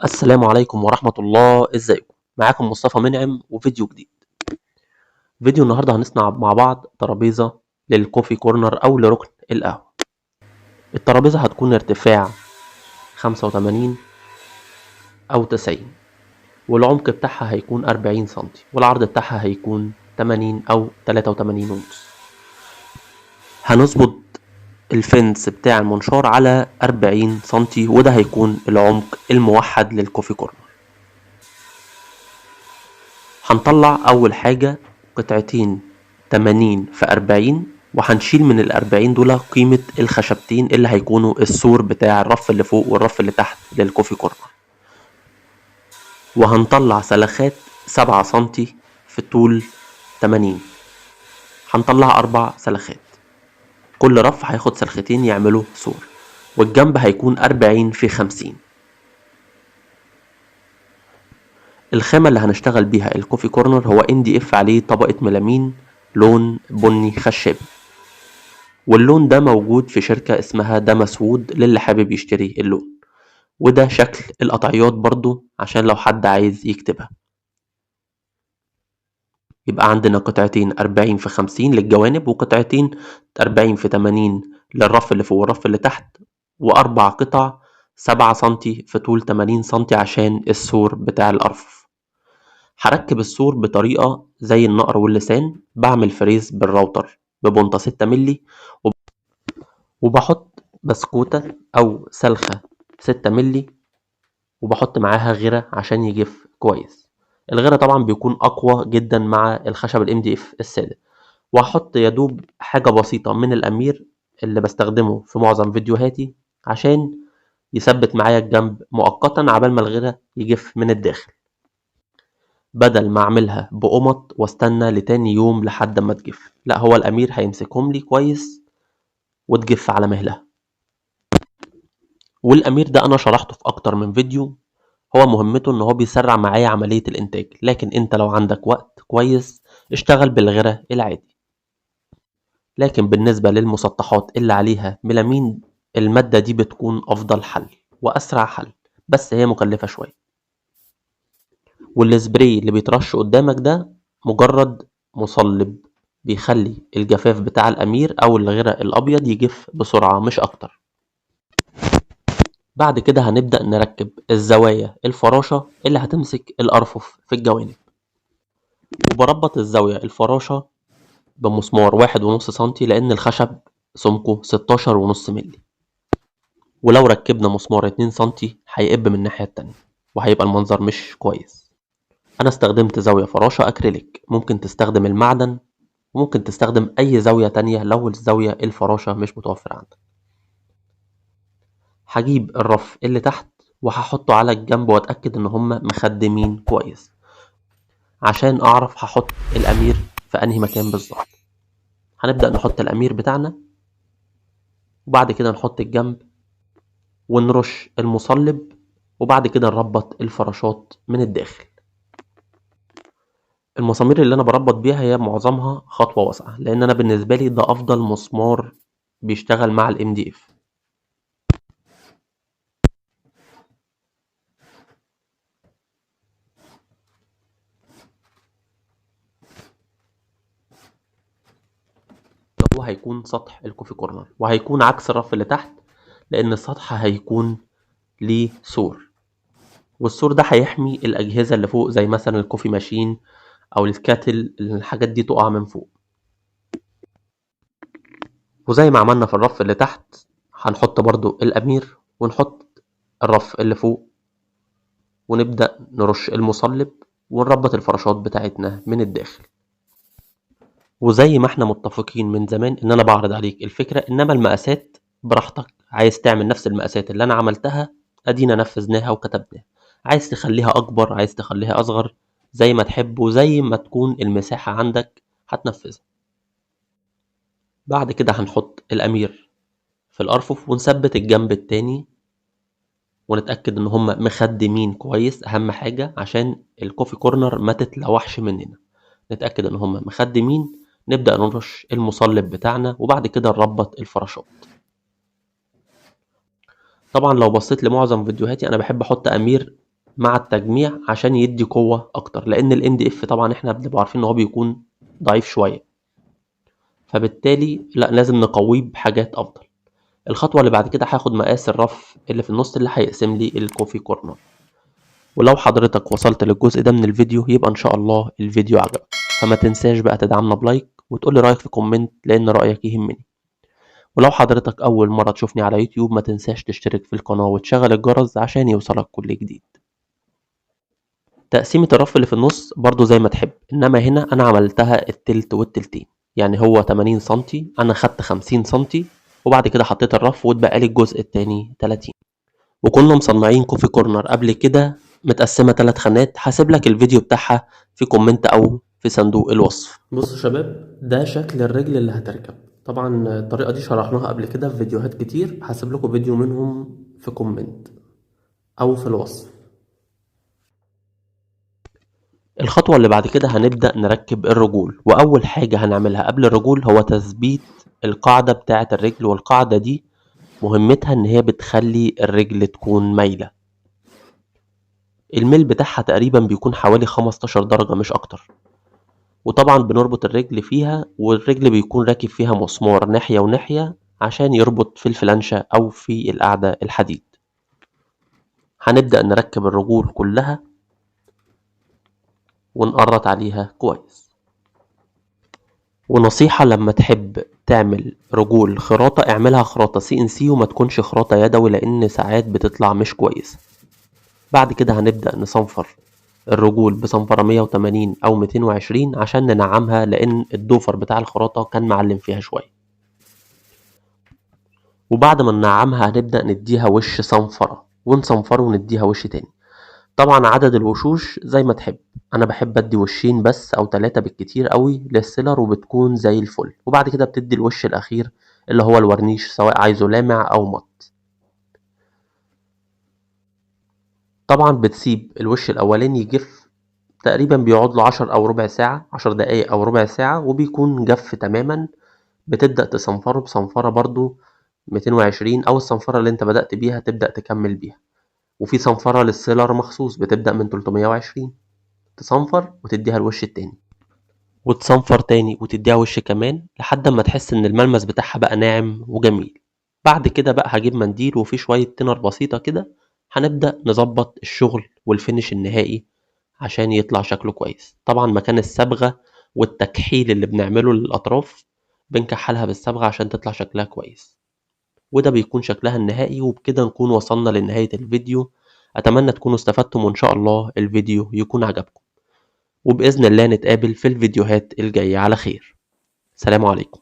السلام عليكم ورحمة الله، ازيكم؟ معاكم مصطفى منعم وفيديو جديد. فيديو النهاردة هنصنع مع بعض ترابيزة لل coffee corner او لركن القهوة. الترابيزة هتكون ارتفاع 85 او 90، والعمق بتاعها هيكون 40 سنتي، والعرض بتاعها هيكون 80 او 83 ونص. هنظبط الفنس بتاع المنشار على 40 سنتي، وده هيكون العمق الموحد لل coffee corner. هنطلع اول حاجة قطعتين 80 في 40، وهنشيل من الأربعين دول قيمة الخشبتين اللي هيكونوا السور بتاع الرف اللي فوق والرف اللي تحت لل coffee corner. وهنطلع سلخات 7 سنتي في طول 80، هنطلع 4 سلخات، كل رف هياخد سلختين يعملوا سور، والجنب هيكون 40 في 50. الخامة اللي هنشتغل بيها ال coffee corner هو MDF عليه طبقة ميلامين لون بني خشابي، واللون ده موجود في شركة اسمها داماس وود للي حابب يشتري اللون. وده شكل القطعيات برضو عشان لو حد عايز يكتبها. يبقى عندنا قطعتين 40 في 50 للجوانب، وقطعتين 40 في 80 للرف اللي فوق والرف اللي تحت، وأربع قطع 7 سنتي في طول 80 سنتي عشان السور بتاع الأرفف. هركب السور بطريقة زي النقر واللسان، بعمل فريز بالراوتر ببنطة 6 ملي، وبحط بسكوتة أو سلخة 6 ملي، وبحط معاها غيرة عشان يجف كويس. الغيرة طبعا بيكون أقوى جدا مع الخشب ال MDF السادة. وهحط يدوب حاجة بسيطة من الأمير اللي بستخدمه في معظم فيديوهاتي عشان يثبت معايا الجنب مؤقتا عبال ما الغيرة يجف من الداخل، بدل ما اعملها بقمط واستنى لتاني يوم لحد ما تجف. لا، هو الامير هيمسكهم لي كويس وتجف على مهلها. والامير ده انا شرحته في اكتر من فيديو، هو مهمته ان هو بيسرع معايا عملية الانتاج، لكن انت لو عندك وقت كويس اشتغل بالغيرة العادي. لكن بالنسبة للمسطحات اللي عليها ميلامين، المادة دي بتكون افضل حل واسرع حل، بس هي مكلفة شوية. والسبراي اللي بيترش قدامك ده مجرد مصلب بيخلي الجفاف بتاع الامير او الغيرة الابيض يجف بسرعة مش اكتر. بعد كده هنبدأ نركب الزوايا الفراشة اللي هتمسك الارفف في الجوانب. وبربط الزاوية الفراشة بمسمار 1.5 سنتي لان الخشب سمكه 16.5 ملي، ولو ركبنا مسمار 2 سنتي هيقب من الناحية التانية وهيبقى المنظر مش كويس. انا استخدمت زاوية فراشة اكريليك، ممكن تستخدم المعدن وممكن تستخدم اي زاوية تانية لو الزاوية الفراشة مش متوفرة عندك. هجيب الرف اللي تحت وهحطه على الجنب واتأكد ان هما مخدمين كويس عشان اعرف هحط الامير في انهي مكان بالظبط. هنبدأ نحط الامير بتاعنا، وبعد كده نحط الجنب ونرش المصلب، وبعد كده نربط الفراشات من الداخل. المسامير اللي انا بربط بيها هي معظمها خطوة واسعة، لان انا بالنسبة لي ده افضل مسمار بيشتغل مع ال MDF. هو هيكون سطح ال coffee corner، وهيكون عكس الرف اللي تحت لان السطح هيكون ليه سور، والسور ده هيحمي الاجهزة اللي فوق زي مثلا ال coffee machine او ال kettle، الحاجات دي تقع من فوق. وزي ما عملنا في الرف اللي تحت هنحط برضو الامير ونحط الرف اللي فوق، ونبدأ نرش المصلب ونربط الفراشات بتاعتنا من الداخل. وزي ما احنا متفقين من زمان ان انا بعرض عليك الفكرة، انما المقاسات براحتك، عايز تعمل نفس المقاسات اللي انا عملتها ادينا نفذناها وكتبناها، عايز تخليها اكبر عايز تخليها اصغر زي ما تحب وزي ما تكون المساحة عندك هتنفذها. بعد كده هنحط الامير في الارفف ونثبت الجنب التاني، ونتأكد ان هم مخدمين كويس، اهم حاجة عشان ال coffee corner ما تتلوحش مننا. نتأكد ان هم مخدمين، نبدأ نرش المصلب بتاعنا، وبعد كده نربط الفراشات. طبعا لو بصيت لمعظم فيديوهاتي انا بحب احط امير مع التجميع عشان يدي قوة اكتر، لان ال MDF طبعا احنا بنبقى عارفين ان هو بيكون ضعيف شوية، فبالتالي لا لازم نقويه بحاجات افضل. الخطوة اللي بعد كده هاخد مقاس الرف اللي في النص اللي هيقسم لي ال coffee corner. ولو حضرتك وصلت للجزء ده من الفيديو يبقى ان شاء الله الفيديو عجبك، فما تنساش بقى تدعمنا ب like وتقول لي رأيك في comment لان رأيك يهمني. ولو حضرتك أول مرة تشوفني على يوتيوب ما تنساش تشترك في القناة وتشغل الجرس عشان يوصلك كل جديد. تقسيمة الرف اللي في النص برضو زي ما تحب، إنما هنا أنا عملتها التلت والتلتين، يعني هو 80 سنتي أنا خدت 50 سنتي وبعد كده حطيت الرف واتبقى لي الجزء التاني 30. وكنا مصنعين coffee corner قبل كده متقسمة 3 خانات، هسيب لك الفيديو بتاعها في comment أو في صندوق الوصف. بصوا يا شباب، ده شكل الرجل اللي هتركب. طبعا الطريقة دي شرحناها قبل كده في فيديوهات كتير، هسيب لكم فيديو منهم في comment أو في الوصف. الخطوة اللي بعد كده هنبدأ نركب الرجول، وأول حاجة هنعملها قبل الرجول هو تثبيت القاعدة بتاعة الرجل. والقاعدة دي مهمتها إن هي بتخلي الرجل تكون مايلة. الميل بتاعها تقريبا بيكون حوالي 15 درجة مش أكتر. وطبعا بنربط الرجل فيها، والرجل بيكون راكب فيها مسمار ناحية وناحية عشان يربط في الفلانشة أو في القاعدة الحديد. هنبدأ نركب الرجول كلها ونقرط عليها كويس. ونصيحة، لما تحب تعمل رجول خراطة اعملها خراطة CNC وما تكونش خراطة يدوي، لأن ساعات بتطلع مش كويسة. بعد كده هنبدأ نصنفر الرجول بصنفرة 180 أو 220 عشان ننعمها، لأن الضفر بتاع الخراطة كان معلم فيها شوية. وبعد ما ننعمها هنبدأ نديها وش صنفرة، ونصنفره ونديها وش تاني. طبعا عدد الوشوش زي ما تحب، انا بحب ادي وشين بس او 3 بالكتير قوي لل sealer وبتكون زي الفل. وبعد كده بتدي الوش الاخير اللي هو الورنيش، سواء عايزه لامع او مط. طبعا بتسيب الوش الاولاني يجف، تقريبا بيقعد له 10 او ربع ساعة، 10 دقايق او ربع ساعة، وبيكون جف تماما. بتبدأ تصنفره بصنفرة برضو 220 او الصنفرة اللي انت بدأت بيها تبدأ تكمل بيها. وفي صنفرة للسيلر مخصوص بتبدأ من 320، تصنفر وتديها الوش التاني، وتصنفر تاني وتديها وش كمان، لحد ما تحس ان الملمس بتاعها بقى ناعم وجميل. بعد كده بقى هجيب منديل وفي شوية تنر بسيطة كده، هنبدأ نظبط الشغل والفينش النهائي عشان يطلع شكله كويس. طبعا مكان الصبغة والتكحيل اللي بنعمله للأطراف بنكحلها بالصبغة عشان تطلع شكلها كويس، وده بيكون شكلها النهائي. وبكده نكون وصلنا لنهاية الفيديو. أتمنى تكونوا استفدتم، وإن شاء الله الفيديو يكون عجبكم، وبإذن الله نتقابل في الفيديوهات الجاية على خير. سلام عليكم.